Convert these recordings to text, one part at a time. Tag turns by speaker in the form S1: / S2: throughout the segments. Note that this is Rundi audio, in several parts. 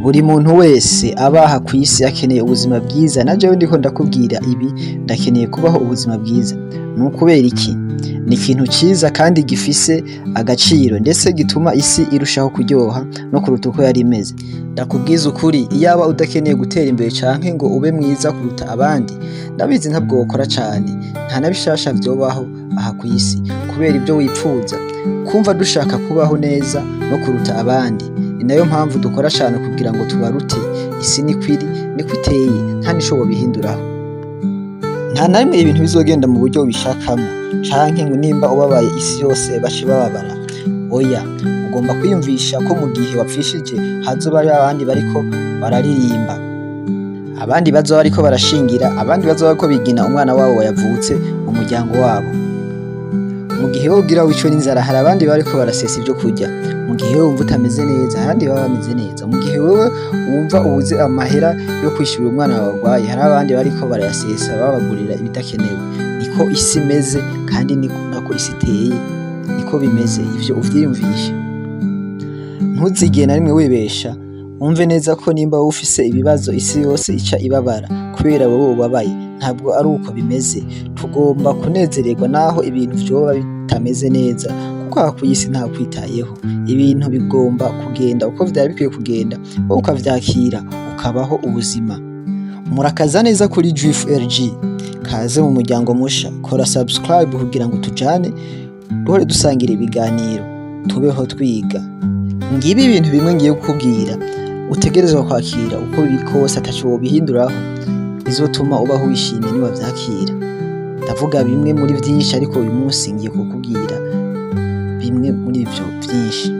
S1: Buri muntu wese abaha kw'isi akeneye ubuzima bwiza. Na jewe ndiko ndakubwira ibi, ndakeneye kubaho ubuzima bwiza. Ni ukubera iki? Ni ikintu ciza kandi gifise agaciro, ndetse gituma isi irushaho kuryoha no kuruta uko yari imeze. Ndakubwiza ukuri, iyaba udakeneye gutera imbere canke ngo ube mwiza kuruta abandi, ndabizi ntabwo wokora cane, nta na bishasha vyobaho aha kw'isi kubera ibyo wipfuza. Kumva dushaka kubaho neza no kuruta abandi, ni nayo mpamvu dukora cane kugira ngo tubarute. Isi niko iri, niko iteye, nta nico wobihinduraho. Nta na rimwe ibintu bizogenda mu buryo ubishakamo, canke ngo nimba ubabaye isi yose bace bababara. Oya, ugomba kwiyumvisha ko mu gihe wapfishije hazoba hariho abandi bariko bararirimba, abandi bazoba bariko barashingira, abandi bazoba bariko bigina umwana wabo yavutse mu muryango wabo. Mu gihe wowe ugira wicwe n'inzara, hari abandi bariko barasesa ivyo kurya. Mu gihe wewe wumva utameze neza, hari abandi baba bameze neza. Mu gihe wewe wumva ubuze amahera yo kwishurira umwana wawe arwaye, hari abandi bariko barayasesa babagurira ibidakenewe. Niko isi imeze kandi niko nako isi iteye, niko bimeze. Ivyo uvyiyumvishe. Ntuzigere na rimwe wibesha, wumve neza ko nimba wowe ufise ibibazo isi yose ica ibabara kubera wewe ubabaye. Ntabwo ari uko bimeze. Tugomba kunezererwa naho ibintu vyoba bitameze neza, kuko aha kw'isi ntakwitayeho. Ibintu bigomba kugenda uko vyari bikwiye kugenda, wowe ukavyakira, ukabaho ubuzima. Murakaza neza kuri Juif LG, kaze mu muryango musha. Kora subscribe kugira ngo tujane, duhore dusangira ibiganiro, tubeho twiga. Ngibi ibintu bimwe ngiye kukubwira utegerezwa kwakira uko biri kose, ataco wobihinduraho, bizotuma ubaho wishimye niwavyakira. Ndavuga bimwe muri vyinshi, ariko uyu munsi ngiye kukubwira bimwe muri ivyo vyinshi.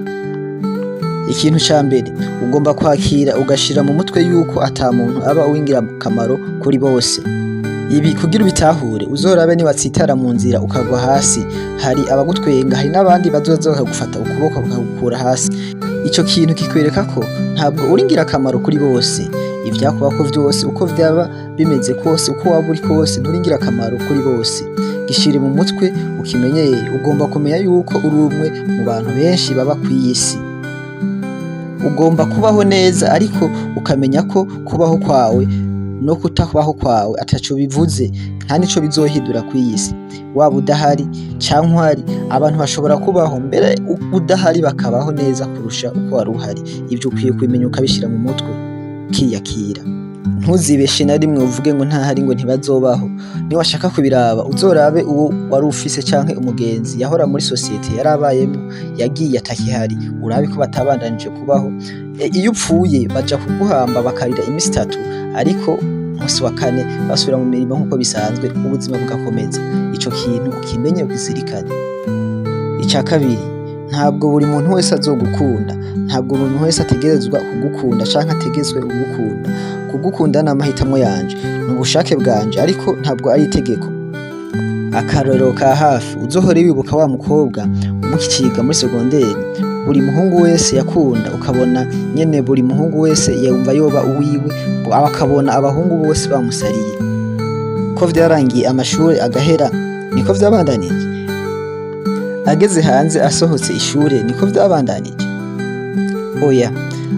S1: Ikintu ca mbere ugomba kwakira, ugashira mu mutwe yuko ata muntu aba uw'ingirakamaro kuri bose. Ibi kugira ubitahure, uzorabe niwatsitara mu nzira ukagwa hasi, hari abagutwenga, hari n'abandi bazoza bakagufata ukuboko bakagukura hasi. Ico kintu kikwereka ko ntabwo uri ingirakamaro kuri bose. Ivyakubako vyose, uko vyaba bimeze kose, uko waba uri kose, nturi ingirakamaro kuri bose. Gishire mu mutwe, ukimenyere. Ugomba kumenya yuko uri umwe mu bantu benshi baba kw'isi. Ugomba kubaho neza, ariko ukamenya ko kubaho kwawe no kutabaho kwawe ataco bivuze, nta nico bizohindura kw'iyi. Waba udahari canke uhari, abantu bashobora kubaho mbere udahari, bakabaho neza kurusha uko wari uhari. Ivyo ukwiye kubimenya, ukabishira mu mutwe, ukiyakira. Ntuzibeshe na rimwe uvuge ngo ntahari ngo ntibazobaho. Niwashaka kubiraba, uzorabe uwo wari ufise canke umugenzi yahora muri sosiyete yarabayemwo, yagiye atakihari, urabe ko batabandanije kubaho. Iyo upfuye baja kuguhamba, bakarira imisi 3, ariko umunsi wa kane basubira mu mirimo nk'uko bisanzwe, ubuzima bugakomeza. Ico kintu ukimenye, ukizirikane. Ica kabiri, ntabwo buri muntu wese azogukunda. Ntabwo buri muntu wese ategerezwa kugukunda canke ategetswe kugukunda. Kugukunda ni amahitamo yanje, ni ubushake bwanje, ariko ntabwo ari itegeko. Akarorero ka hafi, uzohore wibuka wa mukobwa mukiciga muri segonderi, buri muhungu wese yakunda, ukabona nyene buri muhungu wese yumva yoba uwiwe, akabona abahungu bose bamusariye. Ko vyarangiye amashure agahera, niko vyabandanije? Ageze hanze, asohotse ishure, niko vyabandanije? Oya,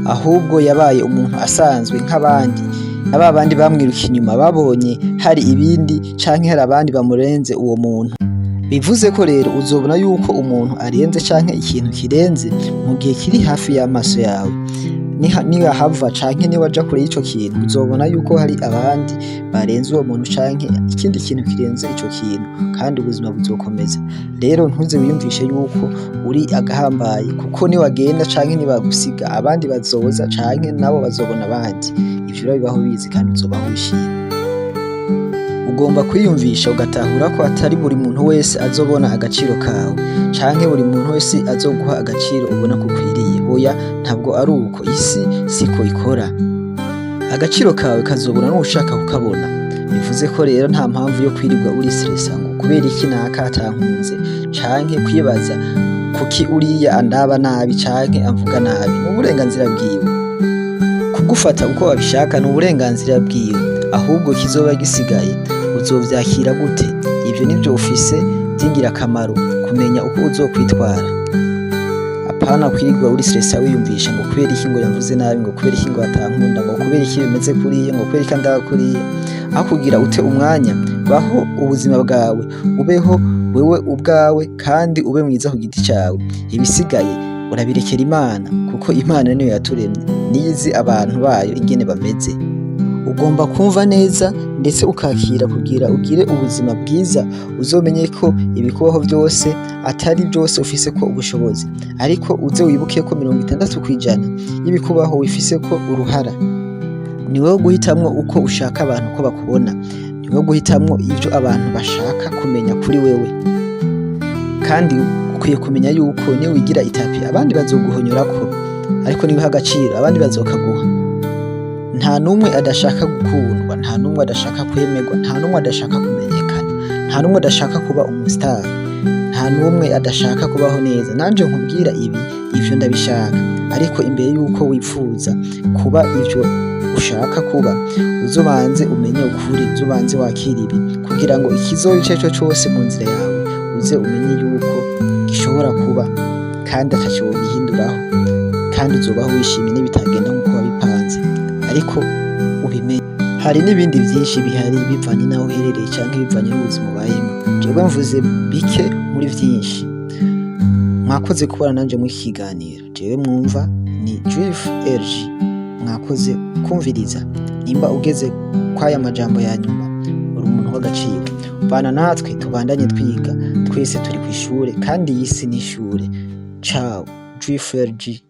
S1: ahubwo yabaye umuntu asanzwe nk'abandi. Na ba bandi bamwiruka inyuma babonye hari ibindi canke hari abandi bamurenze uwo muntu. Bivuze ko rero uzobona yuko umuntu arenze canke ikintu kirenze mu gihe kiri hafi y'amaso yawe. Niwahava canke niwaja kure y'ico kintu, uzobona yuko hari abandi barenze uwo muntu canke ikindi kintu kirenze ico kintu, kandi ubuzima buzokomeza. Rero ntuze wiyumvishe yuko uri agahambaye, kuko niwagenda canke nibagusiga, abandi bazoza canke nabo bazobona abandi. Ivyo urabibaho ubizi kandi uzobaho wishimye. Ugomba kwiyumvisha, ugatahura ko atari buri muntu wese azobona agaciro kawe canke buri muntu wese azoguha agaciro ubona ko ukwiriye. Oya, ntabwo ari uko, isi siko ikora. Agaciro kawe kazobona n'uwushaka kukabona. Bivuze ko rero nta mpamvu yo kwirirwa uristresa ngo kubera iki naka atankunze, canke kwibaza kuki uriya andaba nabi canke amvuga nabi. Ni uburenganzira bwiwe kugufata uko babishaka, ni uburenganzira bwiwe. Ahubwo kizoba gisigaye, uzovyakira gute? Ivyo nivyo ufise vy'ingirakamaro kumenya uko uzokwitwara. Apana kuvuga ngo kubera iki naka atankunze, canke kubera iki Apana kwirirwa uri stress, wiyumvisha ngo kubera iki ngo yavuze nabi, ngo kubera iki ngo atankunda, ngo kubera iki bimeze kuriya, ngo kubera iki andaba kuriya. Aho kugira ute umwanya, baho ubuzima bwawe, ubeho wewe ubwawe kandi ube mwiza ku giti cyawe. Ibisigaye urabirekera Imana, kuko Imana niyo yaturemye, niyo izi abantu bayo ingene bameze. Ugomba kumva neza ndetse ukakira kugira ugire ubuzima bwiza. Uzomenye ko ibikubaho byose atari byose ufise ko ubushobozi, ariko uze wibuke ko 60% y'ibikubaho wifise ko uruhara. Ni wowe guhitamwo uko ushaka abantu ko bakubona, ni wowe guhitamwo ivyo abantu bashaka kumenya kuri wewe. Kandi ukwiye kumenya yuko niwigira itapi, abandi bazoguhonyorako, ariko niwiha agaciro, abandi bazokaguha. Nta n'umwe adashaka gukundwa, nta n'umwe adashaka kwemerwa, nta n'umwe adashaka kumenyekana, nta n'umwe adashaka kuba umustar, nta n'umwe adashaka kubaho neza. Nanje nkubwira ibi, ivyo ndabishaka. Ariko imbere yuko wipfuza kuba ivyo ushaka kuba, uzobanze umenye ukuri, uzobanze wakira ibi, kugira ngo ikizoba ico arico cose mu nzira yawe uze umenye yuko gishobora kuba kandi ataco wogihinduraho, kandi uzobaho wishimye n'ibitagenda nkuko wabipanze, ariko ubimenye. Hari n'ibindi vyinshi bihari bivanye n'aho uherereye canke bivanye n'ubuzima ubayemo. Jewe mvuze bike muri vyinshi. Mwakoze kubana nanje muri iki kiganiro. Jewe mwumva ni Juif LG. Mwakoze kumviriza. Nimba ugeze kwaya majambo ya nyuma, uri umuntu w'agaciro. Bana natwe, tubandanye twiga. Twese turi kw'ishure kandi iyi si ni ishure. Ciao, Juif LG.